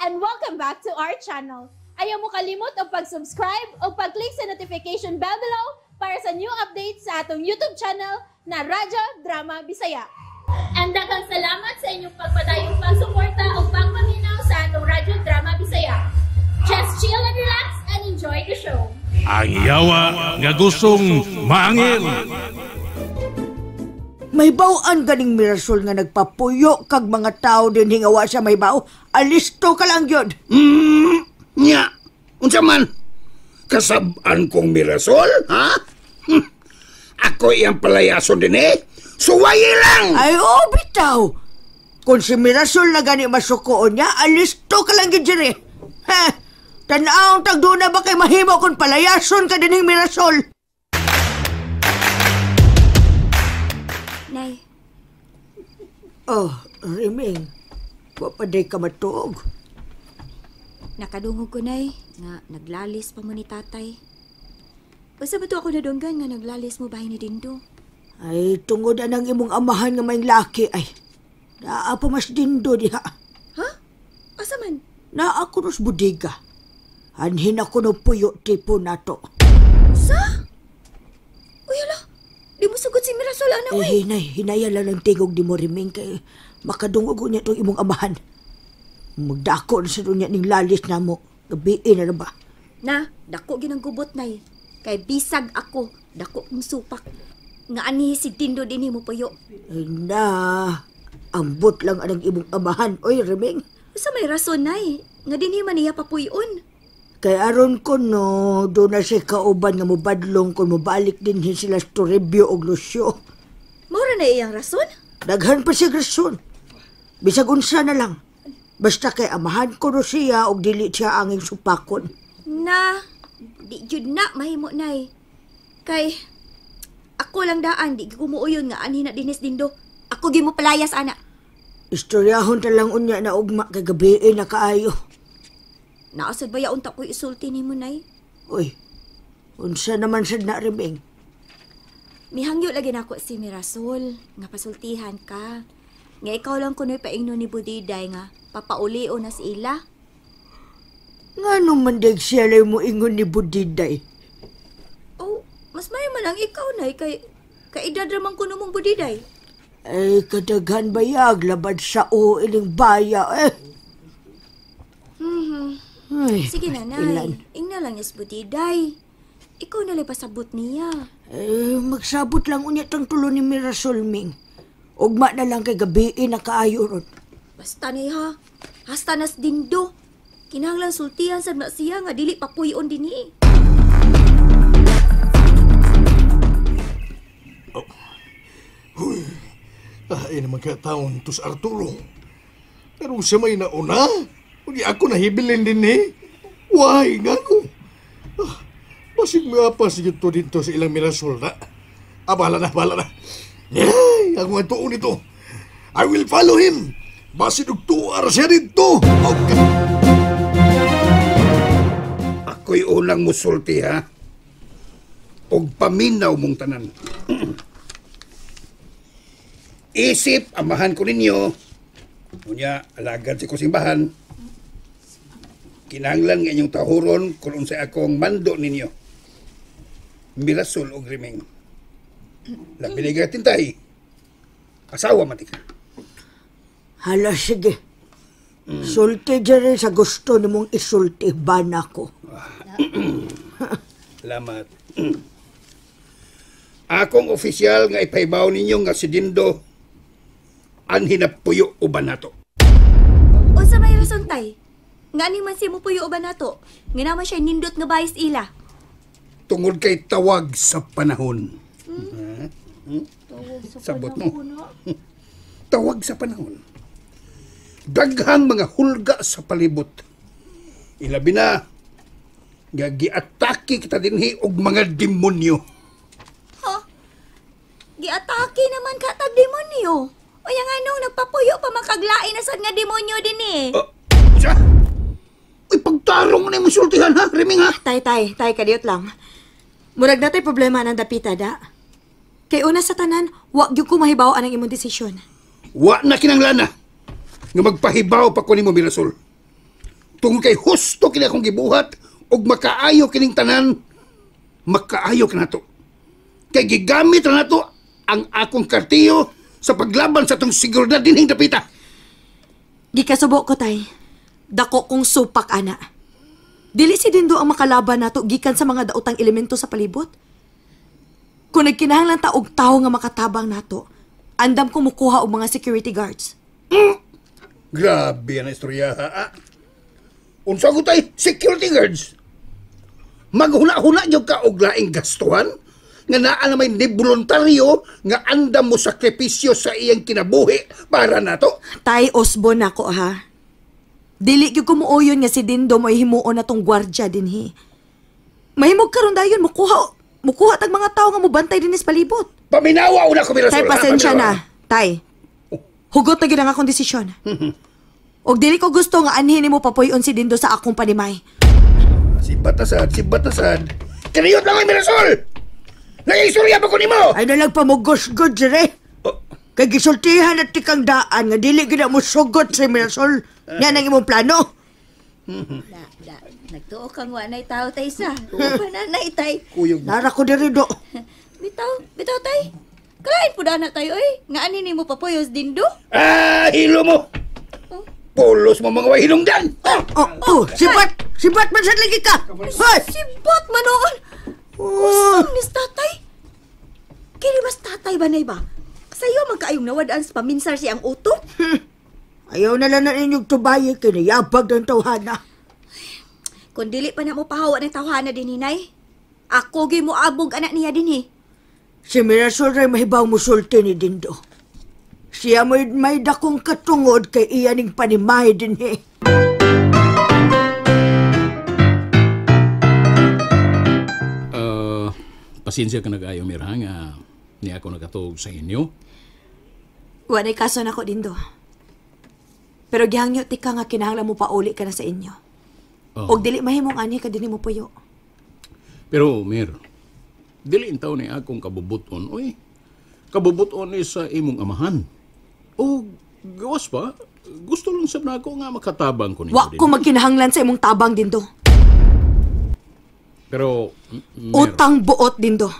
And welcome back to our channel. Ayaw mo kalimot og pag-subscribe o pag-click sa notification bell below para sa new updates sa atong YouTube channel na Radyo Drama Bisaya. And daghang salamat sa inyong pagpadayong pagsuporta o pagpaminaw sa atong Radyo Drama Bisaya. Just chill and relax and enjoy the show. Ang yawa nga gustong maangil. May bawaan ganing Mirasol nga nagpapuyo kag mga tao din hingawa sa may bao. Alisto ka lang yun. Nya, unsa man? Kasab-an kong Mirasol, ha? Ako iyang palayason din eh. Suwayi lang! Ay, oh, bitaw. Kung si Mirasol na gani masukoon niya, alisto ka lang yun diri. Ha? Tanaw, tagdo na ba kay mahimo kung palayason ka din Mirasol? Nay. Oh, Riming. Wapaday ka matuog. Nakadungog ko, Nay, nga naglalis pa mo ni tatay. Basta ba to ako nadunggan nga naglalis mo bahay ni Dindo? Ay, tungod anang imong amahan nga may laki ay. Naa pa mas Dindo diha. Ha? Asa man? Naa ko nos budiga. Anhin ako no puyo tipo nato. Sa? Uy, ala. Di mo sugot si Mirasol, ana, uy. Eh, hinay, hinaya lang ang tingog di mo, Riming, kay makadungog niya itong imong amahan. Magdako na sa niya ning lalis na mo. Gabiin na ba? Na, dako ginang gubot, Nay. Kay bisag ako, dako kong supak. Nga anihi si Dindo din mo puyo. Ay na, ambot lang anang imong amahan, oy, Riming. Sa may rason, Nay, nga dinhi man niya papuyon. Kay aron ko no, doon na siya kauban nga mubadlong kung mubalik din sila sa Toribio o Lucio. Mura na iyang rason? Daghan pa siya rason. Bisag unsa na lang. Basta kay amahan ko no siya og dili siya anging supakon. Na, di jud na mahimo, Nay. Kay ako lang daan, di kumuuyon nga anhi na dinis Dindo. Ako gi mo palayas, ana. Istoryahon ta lang unya na ugma kay gabii na kaayo. Naasad ba yaon ta ko'y isulti ni mo, Nay? Uy, unsa naman sad na, Riming? Mihangyo lagi nako si Mirasol, nga pasultihan ka. Nga ikaw lang kuno'y paingno ni Budiday nga papaulio na si ila. Nga naman dag siya lang mo ingon ni Budiday? Oh, mas may man ang ikaw, Nay, kay kaedad ramang kuno mong Budiday. Ay, kadaghan bayag, labad sa o iling baya, eh. Ay, sige na, Nay. Ingna lang yes, Budiday. Ikaw na lang pasabot niya. Eh, magsabot lang unya tang tulo ni Mirasol, Ming. Ugma na lang kay gabii na kaayo ron. Basta, Nay, ha. Hasta nas Dindo. Kinahanglan sultihan sad na siya nga dili papuyon dinhi. Oh. Huy. Ay naman kaya taon to sa Arturo. Pero sa may nauna, hindi ako nahibilin din eh. Why, nga no? Basig maapas dito dito sa ilang Mirasol na. Ah, bahala na, bahala na. Ay, ako ang tuon nito. I will follow him. Basig ugtuar siya dito. Okay. Ako'y unang musulti, ha? Og paminaw mong tanan. Isip, amahan ko ninyo. Unya, alagad si kusimbahan. Kinahanglan nga inyong tahuron kung unsay akong mando ninyo. Mirasol og Riming. Labi na tintay. Asawa matika. Hala, sige. Sulti dyan sa gusto nimong isulti ba na ko. Salamat. Akong opisyal nga ipahibaw ninyo nga si Dindo ang hinapuyo uban nato. Unsa may rason, tay? Nga ni man siya mupuyo uban nato? Nga naman siya nindot nga bayis ila. Tungod kay tawag sa panahon. Tawag sa Sabot mo. panahon. Tawag sa panahon. Daghang mga hulga sa palibot. Ilabi na nga giatake kita dinhi og mga demonyo. Ha? Giatake naman ka tag demonyo. Uy, ang anong nagpapuyo pa makaglain na sad nga demonyo din eh. Siya? Uy, pagtarong na yung sultihan ha, Riming ha? Tay, tay, tay, kadiyot lang. Murag na tay problema ng dapita da. Kay una sa tanan, wa gyud ko mahibaw anang imong desisyon. Wa na kinanglana nga magpahibaw pa ko nimo, Mirasol. Tungod kay husto kini akong gibuhat ug makaayo kining tanan, makaayo kanato. Kay gigamit ra nato ang akong kartiyo sa paglaban sa atong seguridad dinhing dapita. Gikasubo ko, tay. Dako kong supak, ana. Dili si Dindo ang makalaban nato gikan sa mga daotang elemento sa palibot. Kung nagkinahanglan ta og tawo nga makatabang nato, andam ko mukuha og mga security guards. Grabe ang istorya, ha? Unsa ko tay security guards? Maghuna-huna gyud ka og laing gastuhan nga naa na may voluntaryo nga andam mo sakripisyo sa iyang kinabuhi para nato. Tay, Osbon nako, ha. Dili gyud ko muoyon nga si Dindo mo'y himuon na tong gwardya dinhi. Mahimog karon dayon mukuha tag mga tawo nga mobantay dinhi sa palibot. Paminawa una ko, Mirasol. Tay, pasensya na. Tay, hugot na gyud ang akong desisyon. Og dili ko gusto nga anhin nimo papuy-on si Dindo sa akong panimay. Si Batasad, si Batasad. Kiniyot lang ay Mirasol! Nag-istorya pa ko nimo! Ay nalang pamugos-god, dire. Oh. Kay gisultihan at tikang daan nga dili gina mo sugot si Mirasol. Nga nang imong plano. Da, da. Nagtuo kang wanay tao, tay, sa. Tuo pa na, tay. Kuyog. Nara ko diri do. Bitaw, bitaw, tay. Kalain po na tayo, oy. Nga ani nimo papuyos Dindo? Ah, hilo mo! Pulos mo mga way hinungdan! Oh, oh, sibat! Sibat man sad lagi ka! Hoy! Sibat man noon! Usang nis tatay! Kini mas tatay ba na iba? Sayo man kaayong nawadaan sa paminsar siyang utok? Ayaw na lang na ninyong tubayi, kinayabag ng tawhana. Kung dili pa na mo pahawa ng tawhana din, hinay. Ako gyud mo abog anak niya din, eh. Si Mirasol ray mahibaw musulti ni Dindo. Siya may dakong katungod kay iyaning panimay din, eh. Pasensya ka nag-ayo, Mira, nga ni ako nakatuog sa inyo. Wanay kaso nako, Dindo. Pero gihangyo tika nga kinahanglan mo pauli ka na sa inyo. Oh. Og dili mahimong ani ka dinhi mo puyo. Pero, Mir, dili intaw ni akong kabubuton, oy. Kabubuton ni sa imong amahan. O, gawas pa, gusto lang sab nako nga makatabang ko ninyo. Wa ko magkinahanglan sa imong tabang, Dindo. Pero, Mir, Utang buot, Dindo.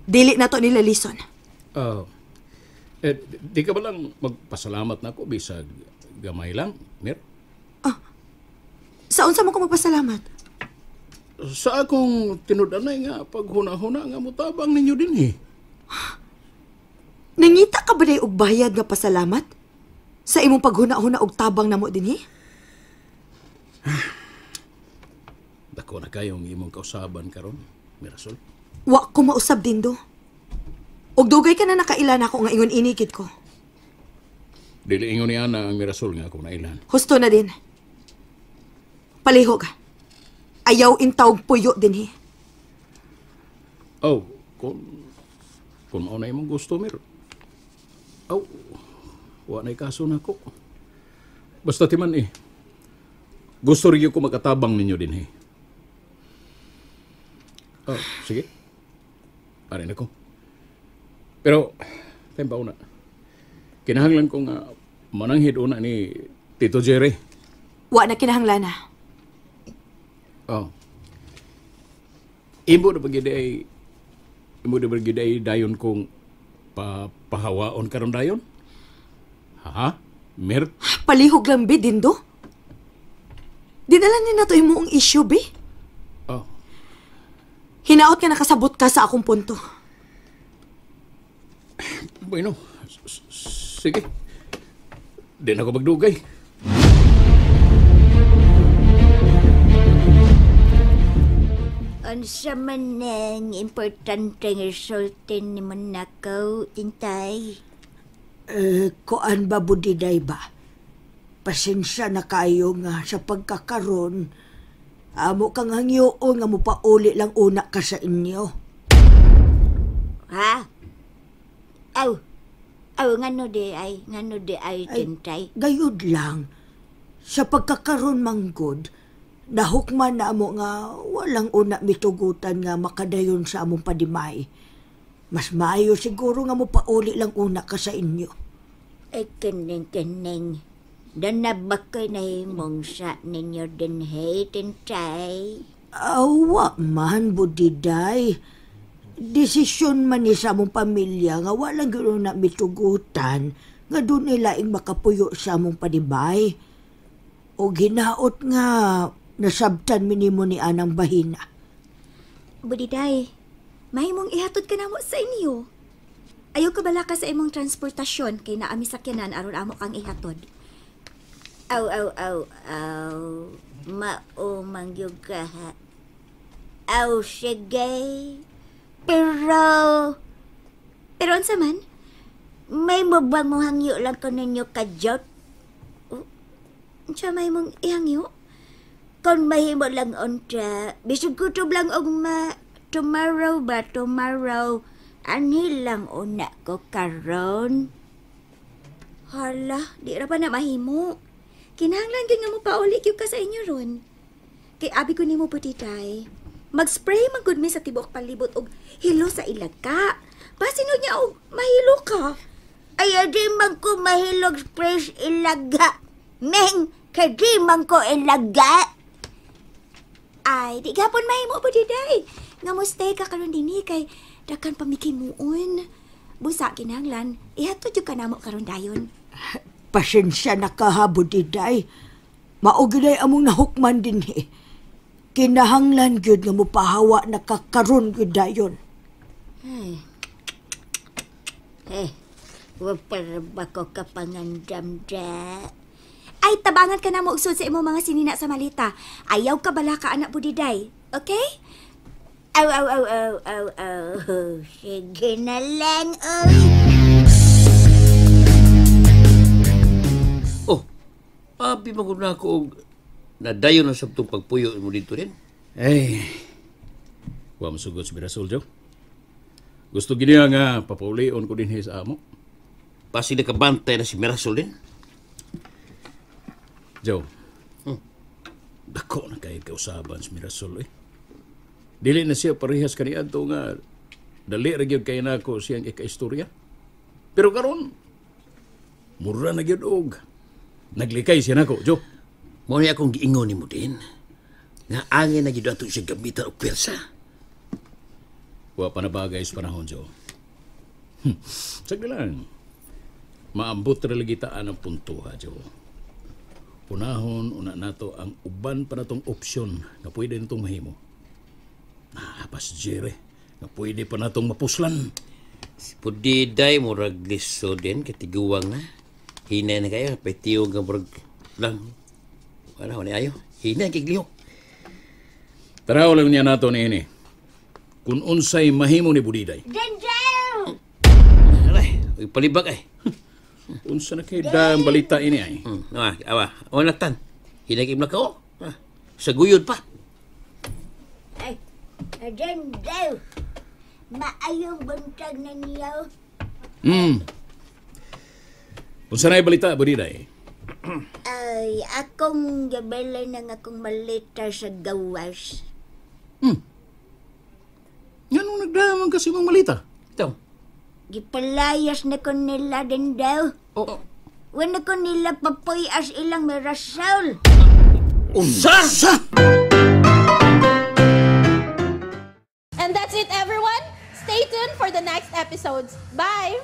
Dili na to nila lison. Di ka ba lang magpasalamat na ako bisag gamay lang, Mir? Sa unsa mo ko magpasalamat? Sa akong tinud-anay nga paghuna-huna nga mutabang ninyo din eh. Nangita ka ba day og bayad nga pasalamat? Sa imong paghuna-huna og tabang namo dinhi? Dako na kayong imong kausaban karon, Mirasol. Wa ko mausab, Dindo. Og dugay ka na nakailan ako nga ingon inikit ko. Dili ingon ni Ana ang Mirasol nga ako nailan. Husto na din. Palihog. Ayaw intawg puyo dinhi. Oh, kung mao na imong gusto, Mir. Oh, wa na'y kaso nako. Basta timan eh. Gusto rin ko makatabang ninyo din eh. Oh, sige. Parin ako. Pero, tempa una. Kinahanglan ko nga mananghid una ni Tito Jerry. Wa na kinahanglan na. Oh. Imo na pagiday dayon kong pahawaon karon dayon? Ha? Mer? Palihog lang, be, Dindo. Dinala ni na to imuong issue, be. Oh. Hinaot nga nakasabot ka sa akong punto. Bueno, sige. Di na ako magdugay. Unsa man ang importante nga resultin ni Monaco, Tintay? Kuan ba, Budiday ba? Pasensya na kayo nga sa pagkakaron. Amo kang hangyoon nga mupauli lang una ka sa inyo. Ha? Aw, aw, ngano di ay, Tintay? Gayud lang. Sa pagkakaron manggod, nahukman na amo nga walang una mitugutan nga makadayon sa among padimay. Mas maayo siguro nga mupauli lang una ka sa inyo. Ay, kening-kening. Danabakay na himong sa ninyo dinhe, tintay. Awa man, Budiday. Desisyon man ni sa among pamilya nga walang gano'n na mitugutan nga doon nila ing makapuyo sa among padibay. O ginaot nga nasabtan minimo ni anang bahina. Budiday, mahimong ihatod ka namo sa inyo. Ayaw ka bala ka sa imong transportasyon kay naami sakyanan aron amo kang ihatod. Aw, aw, aw, aw. Maumang yung ka, ha. Aw, sige. Pero unsa man? May mabang mo hangyo lang ko ninyo kajot. Unsa may mong ihangyo? Kung mahimo lang unta, bisag kutob lang og ma tomorrow ba tomorrow. Anhi lang una ko karon. Hala, di ra pa na mahimo. Kinahanglan gyud nga mo pauli gyud ka sa inyo ron. Kay abi ko nimo Putitay. Mag-spray man gud mi sa tibuok palibot og hilo sa ilaga. Basin niya og mahilo ka. Ay, di man ko mahilog spray sa ilaga. Meng, kay di man ko ilaga. Ay, di gapon mahimo Putitay. Nga mo stay ka karon dinhi kay dakan pamikimuon. Busa kinahanglan, ihatod jud ka namo karon dayon. Pasensya na ka ha, Budiday. Mao gyud among nahukman dinhi. Kinahanglan gyud nga mopahawa na ka karon gyud dayon. Eh, wa para ba ko kapangandam da? Ay, tabangan ka na mo ugsod sa imong mga sinina sa malita. Ayaw ka bala ka, anak Budiday. Okay? Aw, aw, aw, aw, aw, aw. Sige na lang, oy. Oh, abi man na ako og nadayon na sa itong pagpuyo mo dito rin. Ay, wa masugot si Mirasol, Joe. Gusto gini nga papaulion ko din sa amo. Pasig nakabantay na si Mirasol din. Joe, dako na kayo kausaban si Mirasol, eh. Dili na siya parehas kaniadto nga dali ra gyud kay nako siyang ikaistorya. Pero karon mura na gyud og naglikay siya nako, Joe. Mao ni akong giingon nimo din. Nga angin na gyud ato siya gamitan og pwersa. Wa pa na bagay sa panahon, Joe. Sagdi lang. Maambot ra lagi taan ang puntuha, Joe. Punahon una nato ang uban pa natong opsyon nga pwede natong mahimo. Naapas, Jerry, nga pwede pa natong mapuslan. Si Pudiday murag liso din katiguang na. Hinay na kayo, petiyong ka murag lang. Wala, wala ayo. Hinay kay glihok. Taraw lang niya nato ni ini. Kung unsay mahimo ni Budiday. Denzel! Aray, palibak ay. Unsa na kay daang balita ini ay? Awa, awa. Wala tan. Hinay kay mlakaw. Sa guyod pa. Ay, Denzel! Maayong buntag na niyo. Unsa na balita, Budiday? Ay, akong gabala ng akong malita sa gawas. Nganong nagdaman kasi mong malita? Ito. Gipalayas na ko nila din daw. Oo. Wala ko nila papoy as ilang Mirasol. Unsa? And that's it, everyone. Stay tuned for the next episodes. Bye!